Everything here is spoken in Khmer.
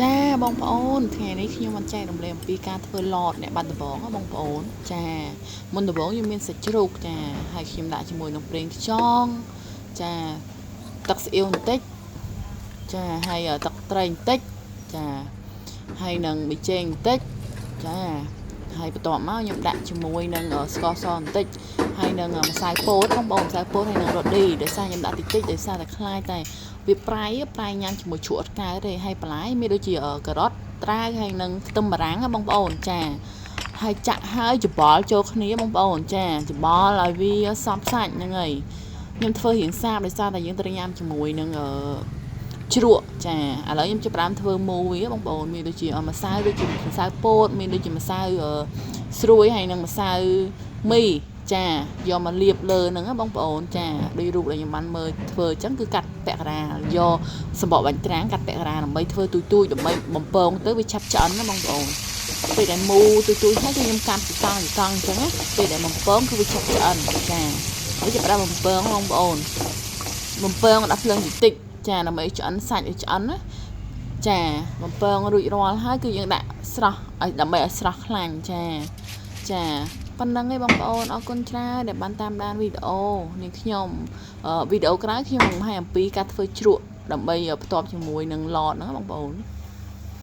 ចាបងប្អូនថ្ងៃនេះខ្ញុំបានចែករំលែកអំពីការធ្វើឡតអ្នកបាត់ដំបងបងប្អូនចាមុនដំបូងខ្ញុំមានសាច់ជ្រូកចាហើយខ្ញុំដាក់ជាមួយនឹងប្រេងខ្យងចាទឹកស្អៀវបន្តិចចាហើយទឹកត្រីបន្តិចចាហើយនឹងប៊ីចេងបន្តិចចាហើយបន្ទាប់មកខ្ញុំដាក់ជាមួយនឹងស្ករសបន្តិចហើយនឹងម្សៅពោតបងប្អូនម្សៅពោតហើយនឹងរ៉ូឌីដោយសារខ្ញុំដាក់តិចតិចដោយសារតែខ្លាចតែវាប្រៃប្រៃញ៉ាំជាមួយជ្រក់អត់កើតទេហើយបន្លែមានដូចជាការ៉ុតត្រាវហើយនឹងខ្ទឹមបារាំងបងប្អូនចាហើយចាក់ហើយច្បល់ចូលគ្នាបងប្អូនចាច្បល់ឲ្យវាសព្វសាច់ហ្នឹងហើយខ្ញុំធ្វើរៀងសាបដោយសារតែយើងត្រូវញ៉ាំជាមួយនឹងអឺជ្រក់ចាឥឡូវខ្ញុំចាប់ផ្ដើមធ្វើមូវាបងប្អូនមានដូចជាម្សៅដូចជាម្សៅពោតមានដូចជាម្សៅស្រួយហើយនិងម្សៅមីចាយកមកលាបលើហ្នឹងបងប្អូនចាដូចរូបដែលខ្ញុំបានមើលធ្វើអញ្ចឹងគឺកាត់ពាក់កណ្ដាលយកសម្បកបាញ់ត្រាំងកាត់ពាក់កណ្ដាលដើម្បីធ្វើទូចទូចដើម្បីបំពងទៅវាឆាប់ឆ្អិនណាបងប្អូនពេលដែលមូទូចទូចហើយគឺខ្ញុំកាត់ជាកង់ជាកង់អញ្ចឹងណាពេលដែលបំពងគឺវាឆាប់ឆ្អិនចាហើយចាប់ផ្ដើមបំពងបងប្អូនបំពងដាក់ភ្លើងតិចតិចចាដើម្បីឆ្អិនសាច់ឲ្យឆ្អិនណាចាបំពងរួចរាល់ហើយគឺយើងដាក់ស្រស់ឲ្យដើម្បីឲ្យស្រស់ខ្លាញ់ចាចាប៉ុណ្ណឹងឯងបងប្អូនអរគុណច្រើនដែលបានតាមដានវីដេអូនេះខ្ញុំវីដេអូក្រោយខ្ញុំនឹងបង្ហាញអំពីការធ្វើជ្រក់ដើម្បីផ្ទាប់ជាមួយនឹងឡតហ្នឹងបងប្អូន។